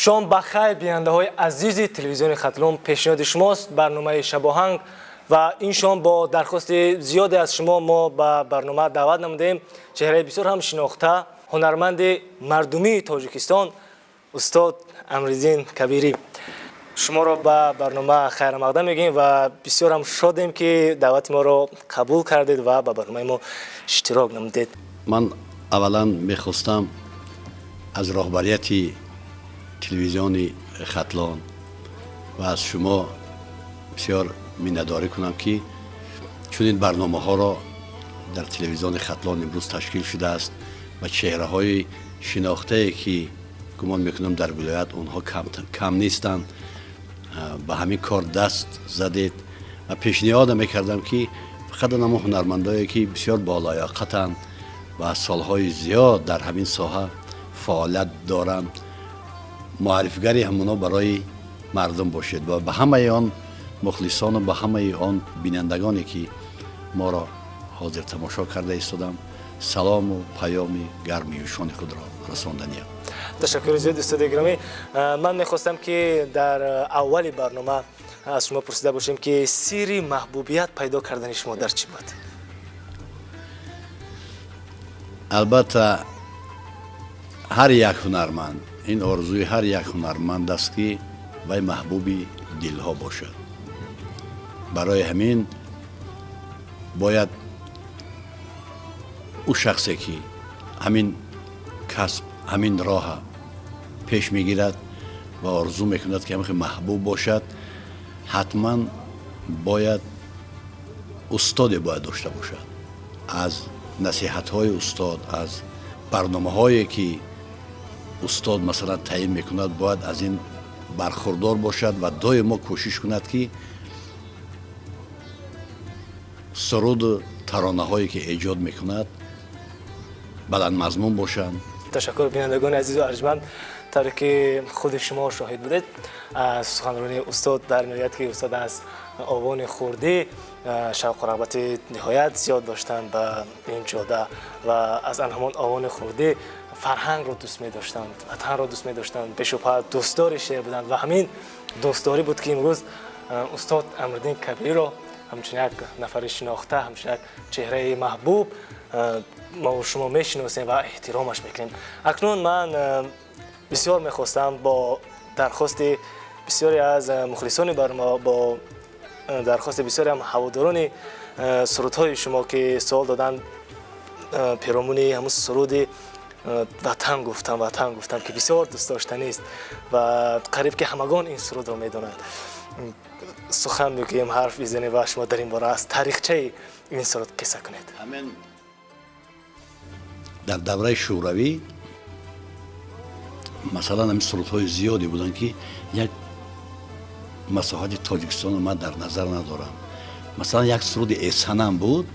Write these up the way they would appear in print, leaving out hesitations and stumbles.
Шом бахайр, бинандаҳои азизи телевизиони Хатлон. Пешниҳоди шумост барномаи Шабоҳанг ва ин шом бо дархости зиёде аз шумо мо ба барнома даъват намудаем чеҳраи бисёр ҳам шинохта, ҳунарманди мардумии Тоҷикистон, устод Амриддин Кабирӣ. Шуморо ба барнома хайрмақдам мегӯем ва бисёр ҳам шодем, ки даъвати моро қабул кардед ва ба барномаи мо иштирок намудед. Ман аввалан мехостам аз роҳбарияти телевизиони Хатлон ва аз шумо бисёр миннатдорӣ кунам, ки чунин барномаҳоро дар телевизиони Хатлон имрӯз ташкил шудааст ва чеҳраҳои шинохтае, ки гумон мекунам дар вилоят онҳо кам нестанд, ба ҳамин кор даст задед ва пешниҳода мекардам, ки фақат ҳамон ҳунармандое, ки бисёр болаёқатанд ва солҳои зиёд дар ҳамин соҳа фаъолият доранд, муаррифигари ҳамоно барои мардум бошед ва ба ҳамаи он мухлисону ба ҳамаи он бинандагоне, ки моро ҳозир тамошо карда истодам, салому паёми гарми юшони худро расонданиям. Ташаккури зиёд, устоди гиромӣ. Ман мехостам, ки дар аввали барнома аз шумо пурсида бошем, ки сирри маҳбубият пайдо кардани шумо дар чӣ буд? Албатта, ҳар як ҳунарманд, ин орзуи ҳар як ҳунарманд аст, ки вай маҳбуби дилҳо бошад. Барои ҳамин бояд ӯ шахсе, ки ҳамин касб, ҳамин роҳа пеш мегирад ва орзу мекунад, ки ҳамин маҳбуб бошад, ҳатман бояд устоде бояд дошта бошад. Аз насиҳатҳои устод, аз барномаҳое, ки устод масалан таъин мекунад, бояд аз ин бархурдор бошад ва доимо кӯшиш кунад, ки суруду таронаҳое, ки эҷод мекунад, баландмазмун бошанд. Ташаккур, бинандагони азизу арҷманд. Тавре ки худи шумо шоҳид будед, аз суханронии устод бармеояд, ки устод аз овони хурдӣ шавқу рағбати ниҳоят зиёд доштанд ба ин ҷода ва аз ан ҳамон овони хурдӣ фарҳангро дӯст медоштанд, ватанро дӯст медоштанд, бешубҳа дӯстдори шеър буданд ва ҳамин дӯстдорӣ буд, ки имрӯз устод Амриддин Кабириро ҳамчун як нафари шинохта, ҳамчун як чеҳраи маҳбуб мо шумо мешиносем ва эҳтиромаш мекунем. Акнун ман бисёр мехостам бо дархости бисёре аз мухлисони барнома, бо дархости бисёре ҳам ҳаводорони сурудҳои шумо, ки суол доданд перомуни ҳамун суруди «Ватан гуфтам, ватан гуфтам», ки бисёр дӯстдоштанист ва қариб ки ҳамагон ин сурудро медонанд, сухан мегӯем, ҳарф бизанем ва шумо дар ин бора аз таърихчаи ин суруд қисса кунед. Ҳамин дар давраи Шӯравӣ масалан ҳамин сурудҳои зиёде буданд, ки як масоҳати Тоҷикистонро ман дар назар надорам. Масалан, як суруди «Эсанам» буд,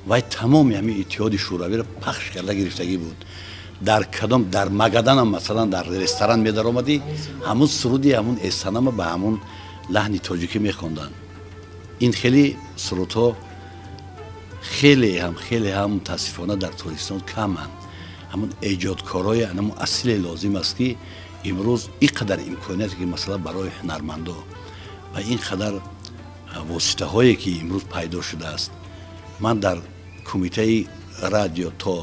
вай тамоми ҳамин Иттиҳоди Шӯравиро пахш карда гирифтагӣ буд. Дар кадом, дар Магаданам масалан дар ресторан медаромадӣ, ҳамун суруди ҳамун «Эсанама» ба ҳамун лаҳни тоҷикӣ мехонданд. Ин хеле сурудҳо хеле ҳам мутаассифона дар Тоҷикистон каманд. Ҳамун эҷодкорои ҳамун асле лозим аст, ки имрӯз ин қадар имконияте, ки масалан барои ҳунармандо ва ин қадар воситаҳое, ки имрӯз пайдо шудааст. Ман дар кумитаи радио то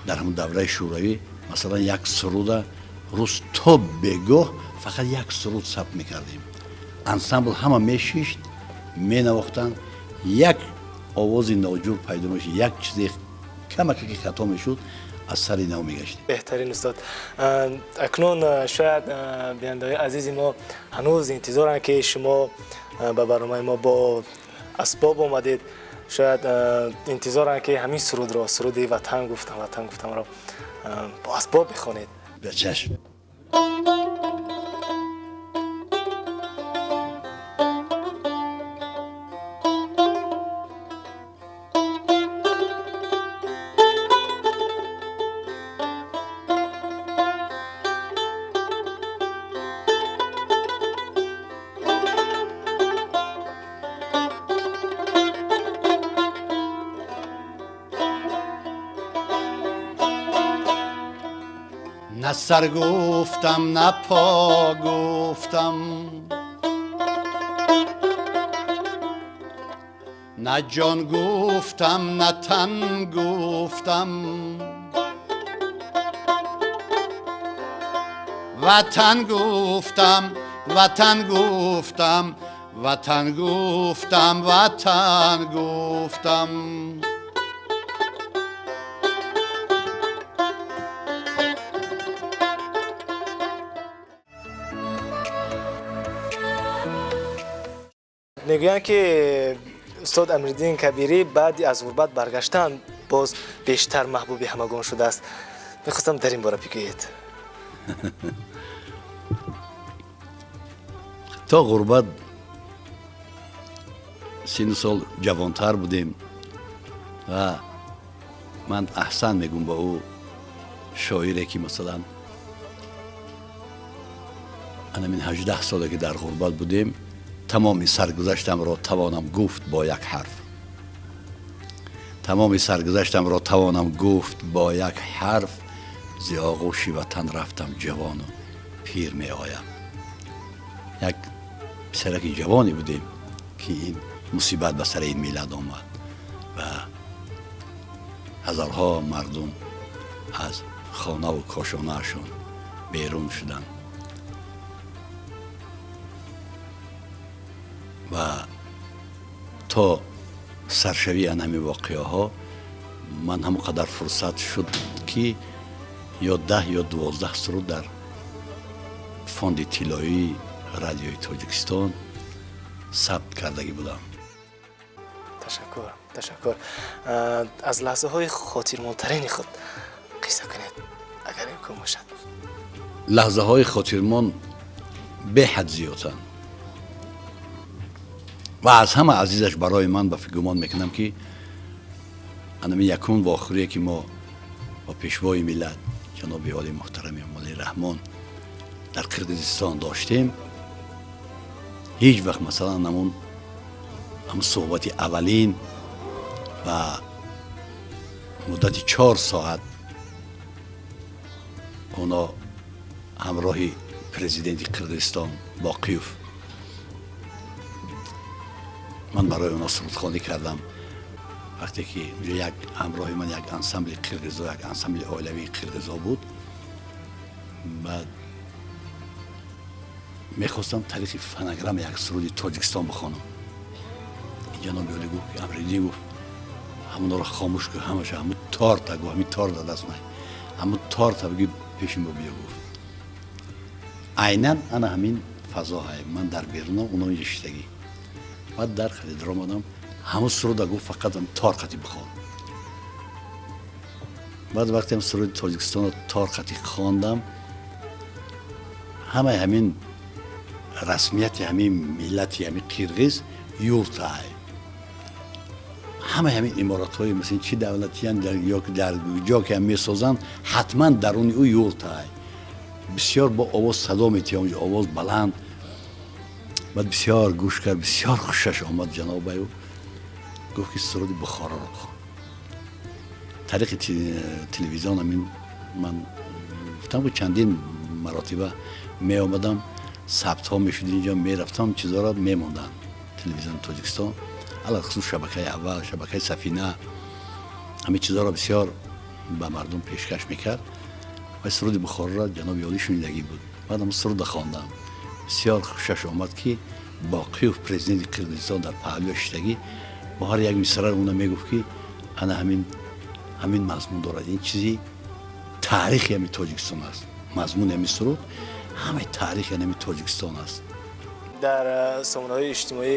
дар ҳамун давраи Шӯравӣ масалан як суруда рӯз то бегоҳ фақат як суруд сабт мекардем. Ансамбл ҳама мешишт, менавохтанд, як овози ноҷур пайдо мешуд, як чизе камаке ки хато мешуд, аз сари нав мегаштем. Беҳтарин, устод. Акнун шояд бинандаҳои азизи мо ҳанӯз интизоранд, ки шумо ба барномаи мо бо асбоб омадед, шояд интизоранд, ки ҳамин сурудро, суруди «Ватан гуфтам, ватан гуфтамро» бо асбоб бихонед. Ба чашм. На сар гуфтам, на по гуфтам, на ҷон гуфтам, на тан гуфтам. Ватан гуфтам, ватан гуфтам, ватан гуфтам, ватан гуфтам. Мегӯянд ки устод Амириддин Кабирӣ баъди аз ғурбат баргаштан боз бештар маҳбуби ҳамагон шудааст. Мехостам дар ин бора бигӯед. То ғурбат сину сол ҷавонтар будем ва ман аҳсан мегӯм ба ӯ шоире ки масалан анамин 18 соле ки дар ғурбат будем тамоми саргузаштамро тавонам гуфт бо як ҳарф. Тамоми саргузаштамро тавонам гуфт бо як ҳарф. Зи оғӯши ватан рафтам ҷавону пир меоям. Як писараки ҷавоне будем ки ин мусибат ба сари ин миллат омад ва ҳазорҳо мардум аз хонаву кошонаашон берун шуданд ва то саршавии ан ҳамин воқеаҳо ман ҳамон қадар фурсат шуд ки ё 10 ё 12 суруд дар фонди тиллоии радиои Тоҷикистон сабт кардагӣ будам. Ташаккур, ташаккур. Аз лаҳзаҳои хотирмонтарини худ қисса кунед, агар имкон бошад. Лаҳзаҳои хотирмон беҳад зиёданд ва аз ҳама азизаш барои ман ба гумон мекунам ки анами якум вохӯрие ки мо бо пешвои миллат ҷаноби олии муҳтарами Эмомалӣ Раҳмон дар Қирғизистон доштем, ҳеҷ вақт масалан ҳамун суҳбати аввалин ва муддати 4 соат оно ҳамроҳи президенти Қирғизистон Боқиев ман барои оно сурудхонӣ кардам. Вақте ки унҷо як ҳамроҳи ман як ансамбли қирғизо, як ансамбли оилавии қирғизо буд, баъд мехостам тариқи фонограмма як суруди Тоҷикистон бихонам. Ҷаноби олӣ гуфт, Амриддин гуфт, ҳамонро хомӯш кун, ҳамаша ҳамун торта гуфт, ҳамин тор дадаст ман, ҳамун торта бигӣ пеши мо биё гуфт. Айнан ана ҳамин фазоҳае, ман дар берунам, оно инҷа шиштагӣ. Баъд дар харидор омадам, ҳамун суруда гуфт, фақат тор қатӣ бихон. Баъд вақтеам суруди Тоҷикистонро тор қатӣ хондам, ҳамаи ҳамин расмияти ҳамин миллати ҳамин қирғиз юртаай. Ҳамаи ҳамин иморатҳои масалан чи давлатиян ё дар ҷо ки ҳам месозанд, ҳатман даруни ӯ юртаай. Бисёр бо овоз садо метиҳам, овоз баланд. Баъд бисёр гӯш кард, бисёр хушаш омад ҷанобаю. Гуфт ки суруди Бухороро бихон. Тариқи телевизион ҳамин ман гуфтам ки чандин маротиба меомадам, сабтҳо мешуд инҷо, мерафтам, чизоро мемонданд. Телевизиони Тоҷикистон, алалхусус шабакаи аввал, шабакаи Сафина, ҳамин чизоро бисёр ба мардум пешкаш мекард. Ва суруди Бухороро ҷаноби олӣ шунидагӣ буд. Баъд ҳам суруда хондам. Бисёр хушаш омад ки Боқиев президенти Қирғизистон дар паҳлӯя шиштагӣ бо ҳар як мисраро она мегуфт ки ана ҳамин мазмун дорад. Ин чизи таърихи ҳамин Тоҷикистон аст. Мазмуни ҳамин суруд ҳамаи таърихи ҳамин Тоҷикистон аст. Дар сомонаҳои иҷтимоӣ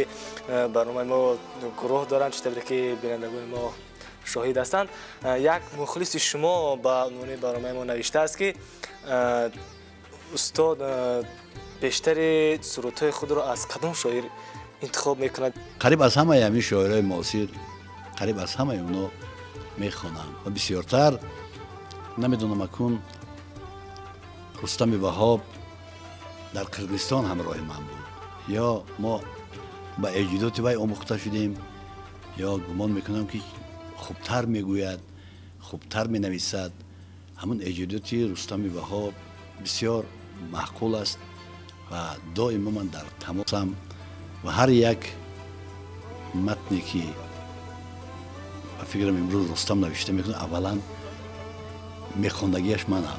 барномаи мо гурӯҳ доранд, чӣ тавре ки бинандагони мо шоҳид ҳастанд. Як мухлиси шумо ба унвони барномаи мо навиштааст ки устод бештари сурудҳои худро аз кадом шоир интихоб мекунад? Қариб аз ҳамаи ҳамин шоирҳои муосир, қариб аз ҳамаи оно мехонам ва бисёртар намедонам акун Рустами Ваҳоб дар Қирғизистон ҳамроҳи ман буд, ё мо ба эҷодоти вай омӯхта шудем, ё гумон мекунам ки хубтар мегӯяд, хубтар менависад. Ҳамун эҷодоти Рустами Ваҳоб Бисёр маъқул аст ва доимо ман дар тамосам ва ҳар як матне ки ба фикрам имрӯз Рустам навишта мекунад, аввалан мехондагиаш манам.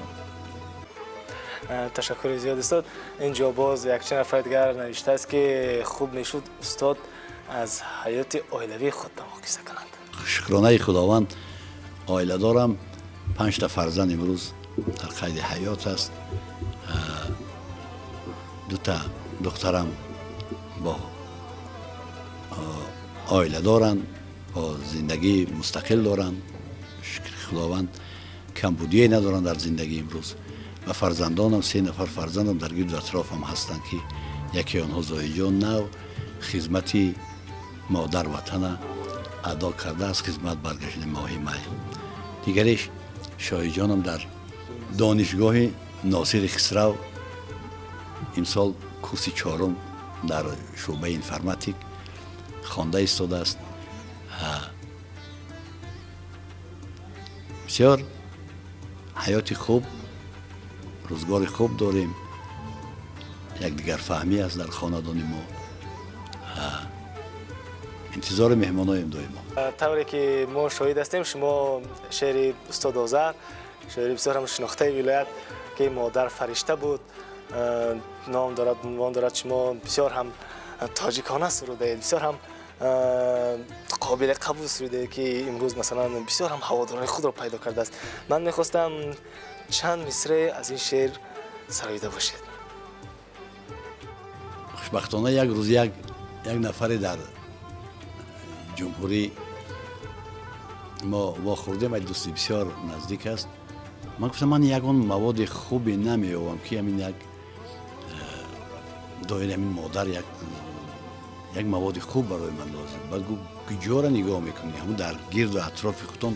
Ташаккури зиёд, устод. Инҷо боз якчанд нафар дигар навиштааст, ки хуб мешуд устод аз ҳаёти оилавии худ ба мо қисса кунанд. Шукронаи Худованд, оила дорам, панҷта фарзанд имрӯз дар қайди ҳаёт аст. Дута духтарам бо оила доранд, бо зиндагии мустақил доранд. Шукри Худованд, камбудие надоранд дар зиндагӣ имрӯз. Ва фарзандонам, се нафар фарзандам дар гирду атрофам ҳастанд, ки яке онҳо Зоҳидҷон нав хизмати модар ватана адо карда, аз хизмат баргаштани моҳи май. Дигариш Шоҳиҷонам дар донишгоҳи Носири Хисрав имсол курси чорум дар шӯъбаи информатик хонда истодааст. Бисёр ҳаёти хуб, рӯзгори хуб дорем, якдигарфаҳмӣ аст дар хонадони мо. Интизори меҳмоноем доимо. Тавре ки мо шоҳид ҳастем, шумо шеъри устод Озар, шоири бисёр ҳам шинохтаи вилоят, ки «Модар фаришта буд» ном дорад, унвон дорад, шумо бисёр ҳам тоҷикона сурудаед, бисёр ҳам қобили қабул сурудаед, ки имрӯз масалан бисёр ҳам ҳаводорони худро пайдо кардааст. Ман мехостам чанд мисраe аз ин шеър сароида бошед. Хушбахтона, як рӯз як нафаре дар ҷумҳурӣ мо вохӯрдем, як дӯсти бисёр наздик аст. Ман гуфтам, ман ягон маводи хубе намеёбам, ки ҳамин як доираи ҳамин модар як маводи хуб барои ман лозим. Баъд гуфт: «Куҷоро нигоҳ мекунӣ? Ҳамун дар гирду атрофи худтон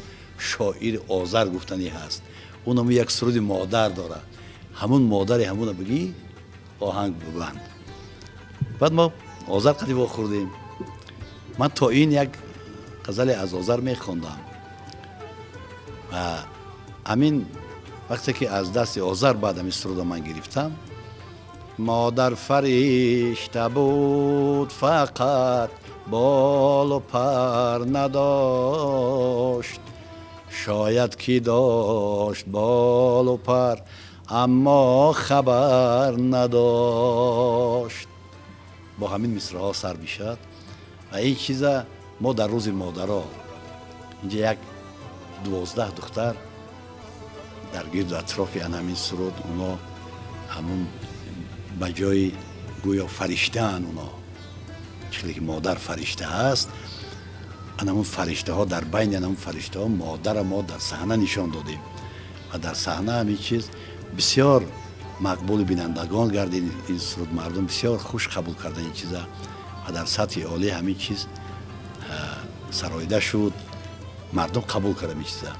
шоири Озар гуфтанӣ ҳаст, он ҳамун як суруди модар дорад, ҳамун модари ҳамуна бигӣ, оҳанг бибанд». Баъд мо Озар қади вохӯрдем. Ман то ин як ғазале аз Озар мехондам ва ҳамин вақте ки аз дасти Озар баъд ҳамин суруда ман гирифтам: «Модар фаришта буд, фақат болу пар надошт, шояд ки дошт болу пар, аммо хабар надошт». Бо ҳамин мисраҳо сар мешавад ва ин чиза мо дар рӯзи модаро инҷа як 12 духтар дар гирду атрофи ан ҳамин суруд, оно ҳамун ба ҷои гӯё фариштаанд оно, чизе ки модар фаришта ҳаст, ан ҳамун фариштаҳо, дар байни ан ҳамун фариштаҳо модара мо дар саҳна нишон додем ва дар саҳна ҳамин чиз бисёр мақбули бинандагон гардид. Ин суруд мардум бисёр хуш қабул кардан ин чиза ва дар сатҳи олӣ ҳамин чиз сароида шуд, мардум қабул кард ҳамин чиза.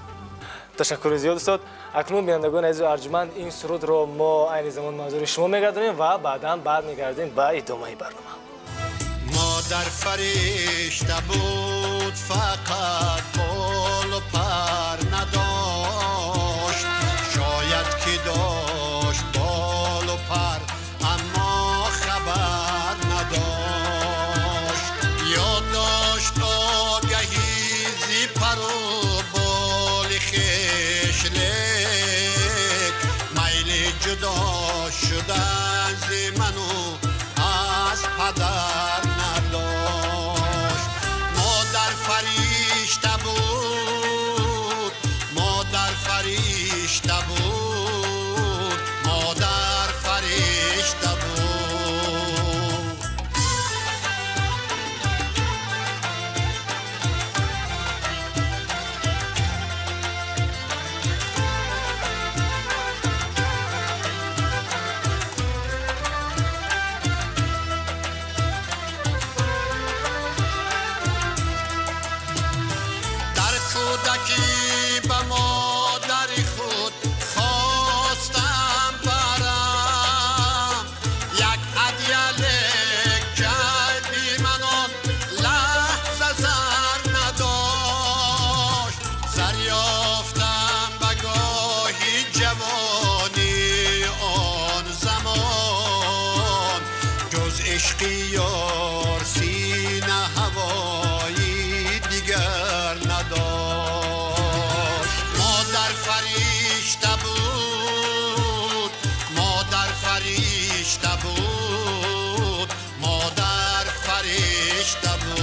Ташаккури зиёд, устод. Акнун, бинандагони азизу арҷманд, ин сурудро мо айни замон манзури шумо мегардонем ва баъдан бармегардем ба идомаи барнома. Модар фаришта буд, фақат болу пар надошт, шояд ки дошт болу пар, аммо хабар надошт. Ёд дошт огаҳӣ зи пару боли хеш, лек майли ҷудо шудан зи ману аз падар надошт. Модар фаришта буд, модар фаришта буд. عشقی یار سینه هوایی دیگر نداشت. مادر فرشته بود، مادر فرشته بود، مادر فرشته بود.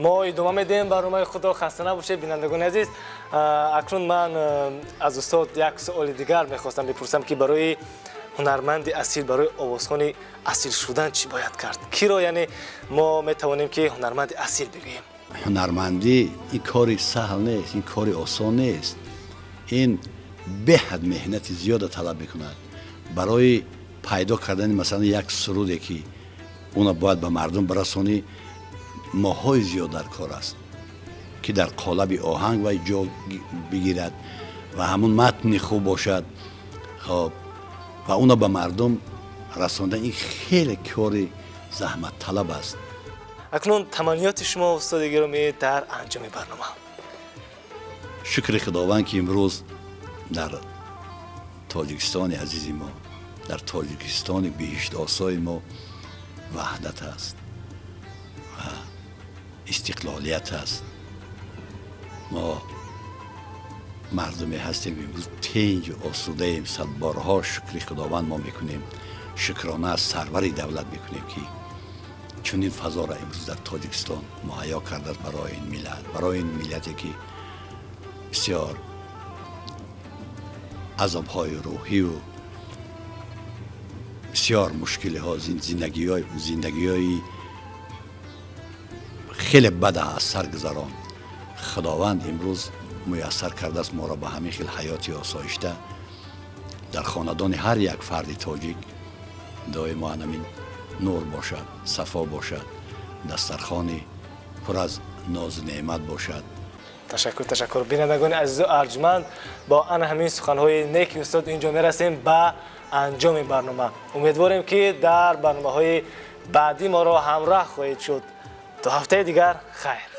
мо идома медиҳем барномаи худро. Хаста набошед, бинандагони азиз. Акнун ман аз устод як суоли дигар мехостам бипурсам, ки барои ҳунарманди асил, барои овозхони асил шудан чӣ бояд кард? Киро яъне мо метавонем ки ҳунарманди асил бигӯем? Ҳунармандӣ ин кори саҳл нест, ин кори осон нест. Ин беҳад меҳнати зиёда талаб мекунад. Барои пайдо кардани масалан як суруде ки уна бояд ба мардум барасонӣ, моҳҳои зиёд дар кор аст ки дар қолаби оҳанг вай ҷо бигирад ва ҳамун матни хуб бошад. Хоб, ва уна ба мардум расондан ин хеле кори заҳматталаб аст. Акнун таманниёти шумо, устоди гиромӣ, дар анҷоми барнома. Шукри Худованд, ки имрӯз дар Тоҷикистони азизи мо, дар Тоҷикистони биҳиштосои мо ваҳдат аст ва истиқлолият аст. Мо мардуме ҳастем имрӯз тинҷу осудаем. Садборҳо шукри Худованд мо мекунем, шукрона аз сарвари давлат мекунем, ки чунин фазоро имрӯз дар Тоҷикистон муҳайё кардааст барои ин миллат, барои ин миллате ки бисёр азобҳои рӯҳиву бисёр мушкилиҳо, зиндагиҳои хеле бада аз сар гузаронд. Худованд имрӯз муяссар кардааст моро ба ҳамин хел ҳаёти осоишта. Дар хонадони ҳар як фарди тоҷик доимо ҳамин нур бошад, сафо бошад, дастархони пур аз нозу неъмат бошад. Ташаккур, ташаккур. Бинандагони азизу арҷманд, бо ана ҳамин суханҳои неки устод инҷо мерасем ба анҷоми барнома. Умедворем, ки дар барномаҳои баъдӣ моро ҳамроҳ хоҳед шуд. То ҳафтаи дигар, хайр.